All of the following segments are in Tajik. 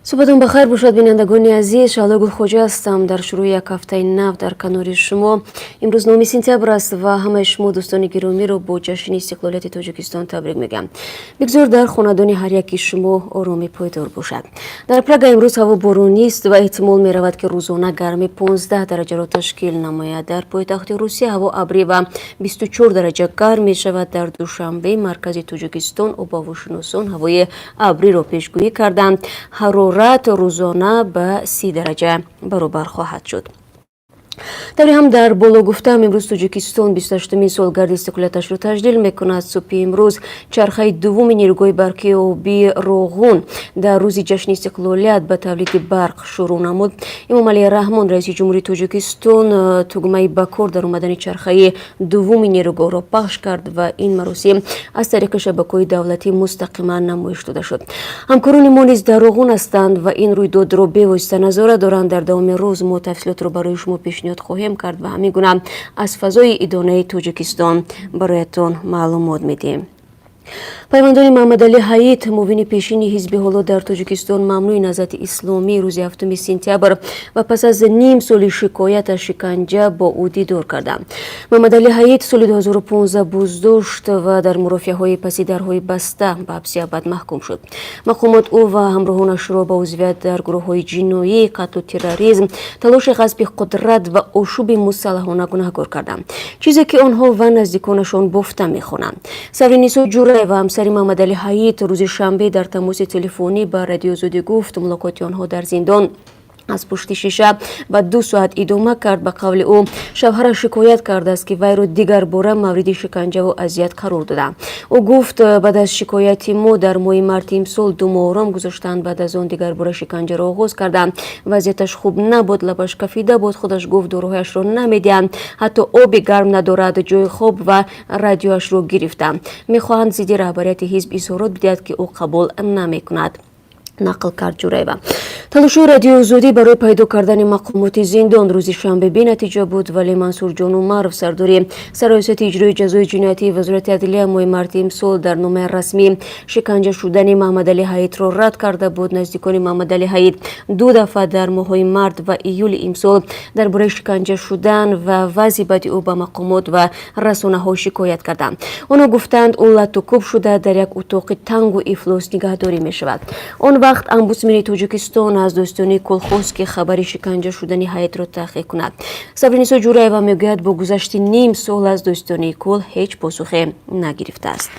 Субҳатон ба хайр бошад, бинандагони азиз. Шаҳло Гулхоҷа ҳастам. Дар шурӯи як ҳафтаи нав дар канори шумо. Имрӯз 9 сентябр аст ва ҳамаи шумо дӯстони гиромиро бо ҷашни истиқлолияти Тоҷикистон табрик мегӯям. Бигзор дар хонадони ҳар яки шумо оромӣ пойдор бошад. Дар Прага имрӯз ҳаво боронист ва эҳтимол меравад, ки рӯзона гармӣ 15 дараҷаро ташкил намояд. Дар пойтахти Русия ҳаво абрӣ ва 24 дараҷа гарм мешавад. Дар Душанбе, маркази Тоҷикистон, обуҳавошиносон ҳавои абриро пешгӯӣ карданд. Ҳарорат рӯзона ба 30 дараҷа баробар хоҳад шуд. Тавре ҳам дар боло гуфтам, имрӯз Тоҷикистон 28-умин солгарди истиқлолияташро таҷлил мекунад. Субҳи имрӯз чархаи дуввуми нерӯгоҳи барқии обии Роғун дар рӯзи ҷашни истиқлолият ба тавлиди барқ шурӯъ намуд. Эмомалӣ Раҳмон, раиси ҷумҳурии Тоҷикистон, тугмаи ба кор даромадани чархаи дуввуми нерӯгоҳро пахш кард ва ин маросим аз тариқи шабакаҳои давлатӣ мустақиман намоиш дода шуд. Ҳамкорони мо низ дар Роғун ҳастанд ва ин рӯйдодро бевосита назора доранд. Дар давоми рӯз мо тафсилотро барои шумо пешниҳод хоҳем кард ва ҳамин гуна аз фазои идонаи Тоҷикистон бароятон маълумот медиҳем. Пайвандони Маҳмадалӣ Ҳаит, муовини пешини ҳизби ҳоло дар Тоҷикистон мамнӯи Наҳзати Исломӣ, рӯзи 7 сентябр ва пас аз ним соли шикоят аз шиканҷа бо ӯ дидор карданд. Маҳмадалӣ Ҳаит соли 2015 боздошт ва дар мурофиаҳои паси дарҳои баста ба ҳабси абад маҳкум шуд. Мақомот ӯ ва ҳамроҳонашро ба узвият дар гурӯҳҳои ҷиноӣ, қатлу терроризм, талоши ғасби қудрат ва ошӯби мусаллаҳона гунаҳгор карданд, чизе ки онҳо ва наздиконашон бофта мехонанд. Савринисо Ҷураева, ҳамсари Маҳмадалӣ Ҳаит, рӯзи шанбе дар тамоси телефонӣ ба Радиои Озодӣ гуфт, мулоқоти онҳо дар зиндон аз пушти шиша ва 2 соат идома кард. Ба қавли ӯ, шавҳараш шикоят кардааст, ки вайро дигарбора мавриди шиканҷаву азият қарор доданд. Ӯ гуфт: «Баъд аз шикояти мо дар моҳи марти имсол 2 моҳ ором гузоштанд, баъд аз он дигарбора шиканҷаро оғоз карданд. Вазъияташ хуб набуд, лабаш кафида буд. Худаш гуфт, доруҳояшро намедиҳанд, ҳатто оби гарм надорад, ҷои хоб ва радиоашро гирифтанд. Мехоҳанд зидди раҳбарияти ҳизб изҳорот бидиҳад, ки ӯ қабул намекунад», нақл кард Ҷураева. Талошҳои Радиои Озодӣ барои пайдо кардани мақомоти зиндон рӯзи шанбе бенатиҷа буд, вале Мансурҷон Умаров, сардори Сарраёсати иҷрои ҷазои ҷиноятии Вазорати адлия, моҳи марти имсол дар номаи расмӣ шиканҷа шудани Маҳмадалӣ Ҳаитро рад карда буд. Наздикони Маҳмадалӣ Ҳаит ду дафъа дар моҳҳои март ва июли имсол дар бораи шиканҷа шудан ва вазъи бади ӯ ба мақомот ва расонаҳо шикоят карданд. Онҳо гуфтанд, ӯ латту кӯб шуда, дар як утоқи тангу ифлос нигаҳдорӣ мешавад. Он вақт омбудсмени Тоҷикистон аз додситонии кул хост, ки хабари шиканҷа шудани Ҳаитро таҳқиқ кунад. Сабринисо Ҷураева мегӯяд, бо гузашти ним сол аз додситонии кул ҳеҷ посухе нагирифтааст.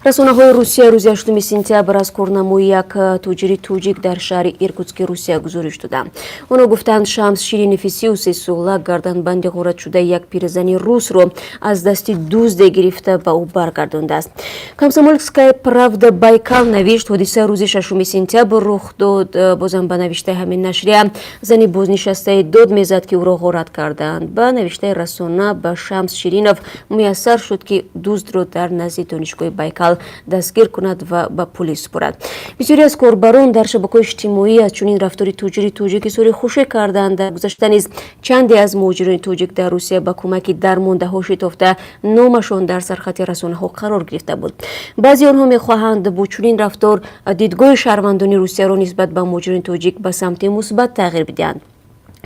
Расонаҳои Русия рӯзи 8 сентябр аз корнамои як тоҷири тоҷик дар шаҳри Иркутски Русия гузориш доданд. Онҳо гуфтанд, Шамс Ширинови 33 сола гарданбанди ғоратшудаи як пирзани русро аз дасти дузде гирифта, ба ӯ баргардондааст. «Комсомольская правда Байкал» навишт, ҳодиса рӯзи 6 сентябр рух дод. Бозам ба навиштаи ҳамин нашрия, зани бознишастае дод мезад, ки ӯро ғорат карданд. Ба навиштаи расона, ба Шамс Ширинов муяссар шуд, ки дуздро дар назди донишгоҳи Байкал дастгир кунад ва ба пулис супорад. Бисёре аз корбарон дар шабакаҳои иҷтимоӣ аз чунин рафтори тоҷири тоҷик изҳори хушӣ карданд. Дар гузашта низ чанде аз муҳоҷирони тоҷик дар Русия ба кӯмаки дармондаҳо шитофта, номашон дар сархати расонаҳо қарор гирифта буд. Баъзе онҳо мехоҳанд бо чунин рафтор дидгоҳи шаҳрвандони Русияро нисбат ба муҳоҷирони тоҷик ба самти мусбат тағйир бидиҳанд.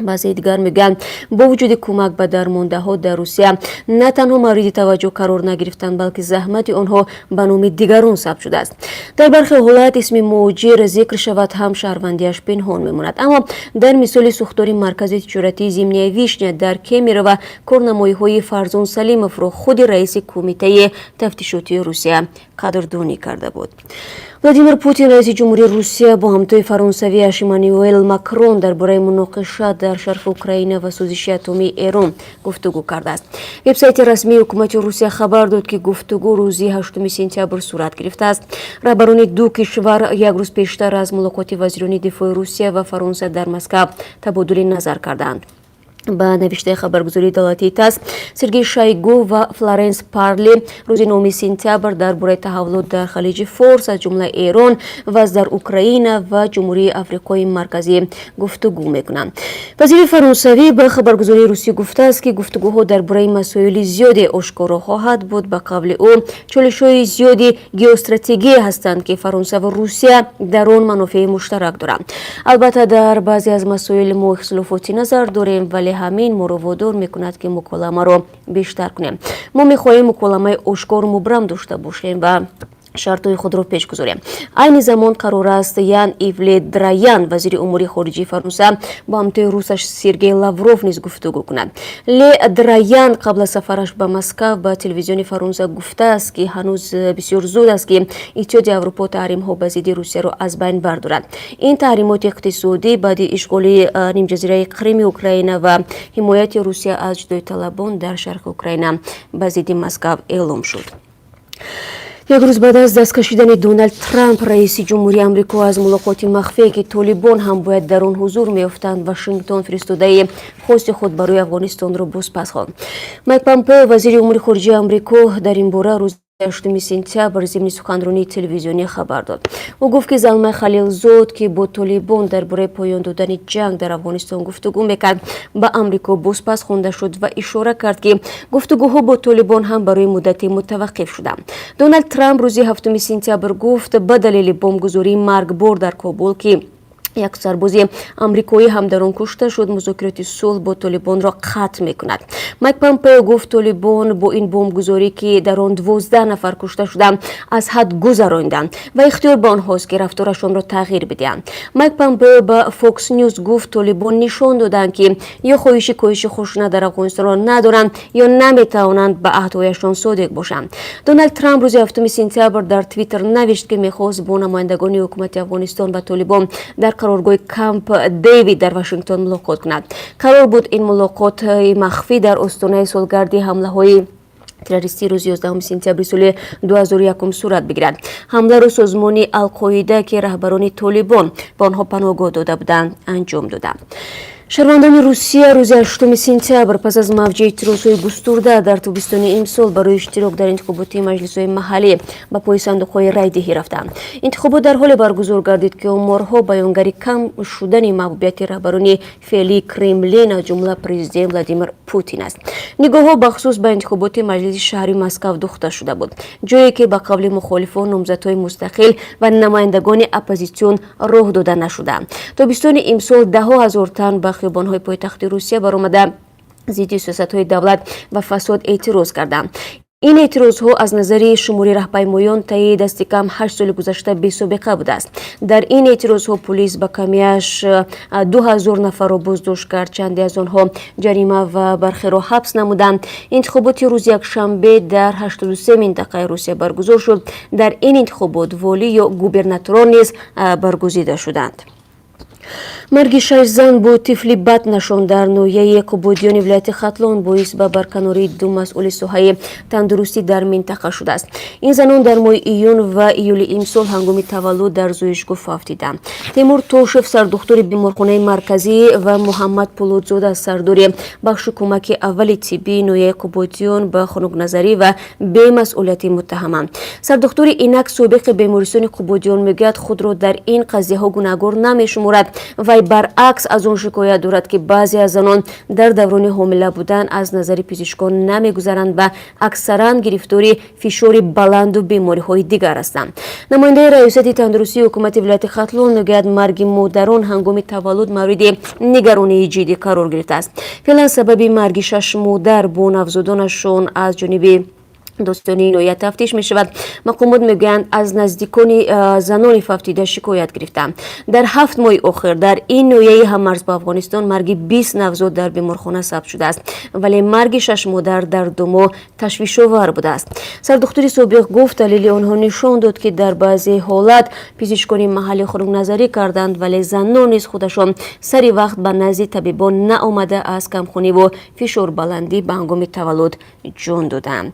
Баъзеи дигар мегӯянд, бо вуҷуди кӯмак ба дармондаҳо дар Русия на танҳо мавриди таваҷҷӯҳ қарор нагирифтанд, балки заҳмати онҳо ба номи дигарон сабт шудааст. Дар бархе ҳолат исми муҳоҷир зикр шавад ҳам, шаҳрвандиаш пинҳон мемонад. Аммо дар мисоли сӯхтори маркази тиҷоратии «Зимняя вишня» дар Кемерово корнамоиҳои Фарзон Салимовро худи раиси Кумитаи тафтишотии Русия қадрдонӣ карда буд. Владимир Путин, раиси ҷумҳурии Русия, бо ҳамтои фаронсавиаш Эммануэл Макрон дар бораи муноқиша дар шарқи Украина ва созиши атомии Эрон гуфтугӯ кардааст. Вебсайти расмии ҳукумати Русия хабар дод, ки гуфтугӯ рӯзи 8 сентябр сурат гирифтааст. Раҳбарони ду кишвар як рӯз пештар аз мулоқоти вазирони дифои Русия ва Фаронса дар Москав табодули назар карданд. Ба навиштаи хабаргузории давлатии ТАСС, Сергей Шойгу ва Флоренс Парли рӯзи 9 сентябр дар бораи таҳаввулот дар Халиҷи Форс, аз ҷумла Эрон, вазъ дар Украина ва Ҷумҳурии Африқои Марказӣ гуфтугӯ мекунанд. Вазири фаронсавӣ ба хабаргузории русӣ гуфтааст, ки гуфтугӯҳо дар бораи масоили зиёде ошкоро хоҳад буд. Ба қавли ӯ, чолишҳои зиёди геостратегия ҳастанд, ки Фаронса ва Русия дар он манофеи муштарак доранд. Албатта, дар баъзе аз масоил мо ихтилофоти назар дорем, вале ҳамин моро водор мекунад, ки муколамаро бештар кунем. Мо мехоҳем муколамаи ошкору мубрам дошта бошем ва шартҳои худро пеш гузорем. Айни замон қарор аст, Ян Ив Ле Драян, вазири умури хориҷии Фаронса, бо ҳамтои русаш Сергей Лавров низ гуфтугӯ кунад. Ле Драян қабл аз сафараш ба Москав ба телевизиони Фаронса гуфтааст, ки ҳанӯз бисёр зуд аст, ки Иттиҳоди Аврупо таҳримҳо ба зидди Русияро аз байн бардорад. Ин таҳримоти иқтисодӣ баъди ишғоли нимҷазираи Қрими Украина ва ҳимояти Русия аз ҷудоиталабон дар шарқи Украина ба зидди Москав эълом шуд. Як рӯз баъд аз даст кашидани Доналд Трамп, раиси ҷумҳурии Амрико, аз мулоқоти махфие, ки Толибон ҳам бояд дар он ҳузур меёфтанд, Вашингтон фиристодаи хоси худ барои Афғонистонро бозпас хонд. Майк Помпео, вазири умури хориҷии Амрико, дар ин бора рӯзи 8 сентябр зимни суханронии телевизионӣ хабар дод. Ӯ гуфт, ки Залмай Халилзод, ки бо Толибон дар бораи поён додани ҷанг дар Афғонистон гуфтугӯ мекард, ба Амрико бозпас хонда шуд ва ишора кард, ки гуфтугӯҳо бо Толибон ҳам барои муддате мутаваққиф шуданд. Доналд Трамп рӯзи 7 сентябр гуфт, ба далели бомбгузории маргбор дар Кобул, ки як сарбози амрикоӣ ҳам дар он кушта шуд, музокироти сулҳ бо Толибонро қатъ мекунад. Майк Помпео гуфт, Толибон бо ин бомбгузорӣ, ки дар он 12 нафар кушта шуданд, аз ҳад гузаронданд ва ихтиёр ба онҳост, ки рафторашонро тағйир бидиҳанд. Майк Помпео ба Фокс Нюз гуфт, Толибон нишон доданд, ки ё хоҳиши коҳиши хушунат дар Афғонистонро надоранд, ё наметавонанд ба аҳдҳояшон содиқ бошанд. Доналд Трамп рӯзи 7 сентябр дар Твиттер навишт, ки мехост бо намояндагони ҳукумати Афғонистон ва Толибон дар қароргоҳи Камп Дэвид дар Вашингтон мулоқот кунад. Қарор буд, ин мулоқоти махфӣ дар остонаи солгарди ҳамлаҳои террористии рӯзи 11 сентябри соли 2001 сурат бигирад. Ҳамларо созмони Алқоида, ки раҳбарони Толибон ба онҳо паноҳгоҳ дода буданд, анҷом доданд. Шаҳрвандони Русия рӯзи 8 сентябр пас аз мавҷи эътирозҳои густурда дар тобистони имсол барои иштирок дар интихоботи маҷлисҳои маҳаллӣ ба пои сандуқҳои райдиҳӣ рафтанд. Интихобот дар ҳоле баргузор гардид, ки оморҳо баёнгари кам шудани маҳбубияти раҳбарони феълии Кремлин, аз ҷумла президент Владимир Путин аст. Нигоҳҳо бахусус ба интихоботи маҷлиси шаҳри Москав духта шуда буд, ҷое ки, ба қавли мухолифон, номзадҳои мустақил ва намояндагони оппозитсион роҳ дода нашуданд. Тобистони имсол даҳҳо ҳазор тан ба хиёбонҳои пойтахти Русия баромада, зидди сиёсатҳои давлат ва фасод эътироз карданд. Ин эътирозҳо аз назари шумори раҳпаймоён таи дасти кам 8 соли гузашта бесобиқа будааст. Дар ин эътирозҳо пулис ба камияш 2000 нафарро боздошт кард, чанде аз онҳо ҷарима ва бархеро ҳабс намуданд. Интихоботи рӯзи якшанбе дар 83 минтақаи Русия баргузор шуд. Дар ин интихобот волӣ ё губернаторон низ баргузида шуданд. Марги шаш зан бо тифли батнашон дар ноҳияи Қубодиёни вилояти Хатлон боис ба барканории ду масъули соҳаи тандурустӣ дар минтақа шудааст. Ин занон дар моҳи июн ва июли имсол ҳангоми таваллуд дар зоишгоҳ фавтиданд. Темур Тошев, сардухтури беморхонаи марказӣ, ва Муҳаммад Пулодзода, сардори бахши кӯмаки аввали тиббии ноҳияи Қубодиён, ба хунукназарӣ ва бемасъулиятӣ муттаҳаманд. Сардухтури инак собиқи бемористони Қубодиён мегӯяд, худро дар ин қазияҳо гунаҳгор намешуморад. Вай баръакс аз он шикоят дорад, ки баъзе аз занон дар даврони ҳомила будан аз назари пизишкон намегузаранд ва аксаран гирифтори фишори баланду бемориҳои дигар ҳастанд. Намояндаи раёсати тандурустии ҳукумати вилояти Хатлон мегӯяд, марги модарон ҳангоми таваллуд мавриди нигаронии ҷиддӣ қарор гирифтааст. Феълан сабаби марги шаш модар бо навзодонашон аз ҷониби додситонии ноҳия тафтиш мешавад. Мақомот мегӯянд, аз наздикони занони фавтида шикоят гирифтаанд. Дар 7 моҳи охир дар ин ноҳияи ҳаммарз бо Афғонистон марги 20 навзод дар беморхона сабт шудааст, вале марги шаш модар дар 2 моҳ ташвишовар будааст. Сардухтури собиқ гуфт, далели онҳо нишон дод, ки дар баъзе ҳолат пизишкони маҳаллӣ хунукназарӣ карданд, вале занон низ худашон сари вақт ба назди табибон наомада, аз камхуниву фишорбаландӣ ба ҳангоми таваллуд ҷон доданд.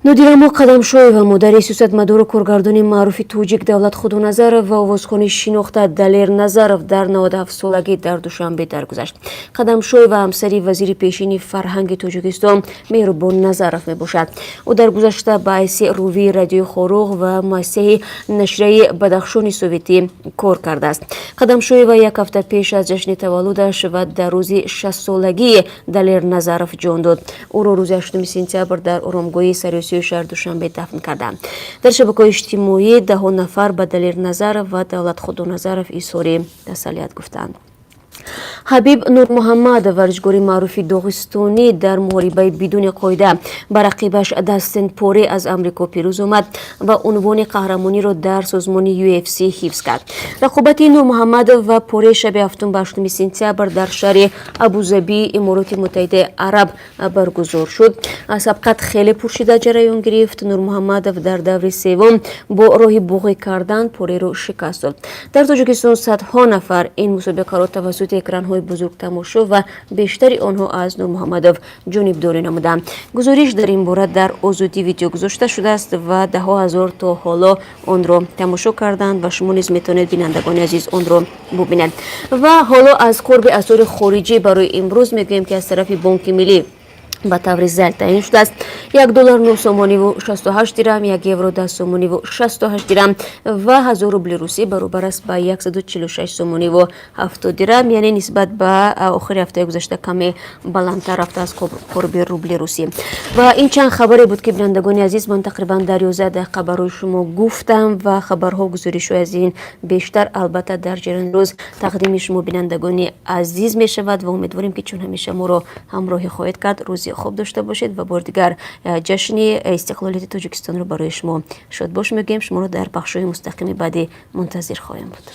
Нодирамо Қадамшоева, модари сиёсатмадору коргардони маъруфи тоҷик Давлат Худоназаров ва овозхони шинохта Далер Назаров, дар 97 солагӣ дар Душанбе даргузашт. Қадамшоева ҳамсари вазири пешини фарҳанги Тоҷикистон Меҳрубон Назаров мебошад. Ӯ дар гузашта ба ҳайси ровии Радиои Хоруғ ва муассисаи нашрияи Бадахшони советӣ кор кардааст. Қадамшоева як ҳафта пеш аз ҷашни таваллудаш ва дар рӯзи 60-солагии Далер Назаров ҷон дод. Ӯро рӯзи 8 сентябр дар оромгоҳи Сариосиёи шаҳри Душанбе дафн карданд. Дар шабакаҳои иҷтимоӣ даҳо нафар ба Далер Назаров ва Давлат Худоназаров изҳори тасаллият гуфтанд. Ҳабиб Нурмуҳаммадов, варзишгори маъруфи доғистонӣ, дар муҳорибаи бидуни қоида ба рақибаш Дастин Поре аз Амрико пирӯз омад ва унвони қаҳрамониро дар созмони UFC ҳифз кард. Рақобати Нурмуҳаммадов ва Поре шаби 7 ба 8 сентябр дар шаҳри Абузабии Имороти Муттаҳидаи Араб баргузор шуд. Сабқат хеле пуршиддат ҷараён гирифт. Нурмуҳаммадов дар даври севум бо роҳи буғӣ кардан Пореро шикаст дод. Дар Тоҷикистон садҳо нафар ин мусобиқаро тавассути экранҳои бузург тамошо ва бештари онҳо аз Нурмуҳаммадов ҷонибдорӣ намуданд. Гузориш дар ин бора дар Озодӣ Видео гузошта шудааст ва даҳҳо ҳазор то ҳоло онро тамошо карданд ва шумо низ метавонед, бинандагони азиз, онро бубинед. Ва ҳоло аз қурби асъори хориҷӣ барои имрӯз мегӯем, ки аз тарафи Бонки Миллӣ ба таври зайл таъин шудааст. 1 доллар 9 сомониву 68 дирам, 1 евро 10 сомониву 68 дирам ва 1000 рубли русӣ баробар аст ба 146 сомониву 70 дирам, яъне нисбат ба охири ҳафтаи гузашта каме баландтар рафтааст қурби рубли русӣ. Ва ин чанд хабаре буд, ки, бинандагони азиз, ман тақрибан дар 11 дақиқа барои шумо гуфтам ва хабарҳо, гузоришҳои аз ин бештар албатта дар ҷараёни рӯз тақдими шумо, бинандагони азиз, мешавад ва умедворем, ки чун ҳамеша моро ҳамроҳӣ хоҳед кард. Рӯзи хуб дошта бошед ва бори дигар ҷашни истиқлолияти Тоҷикистонро барои шумо шодбош мегӯем. Шуморо дар пахшҳои мустақими баъдӣ мунтазир хоҳем буд.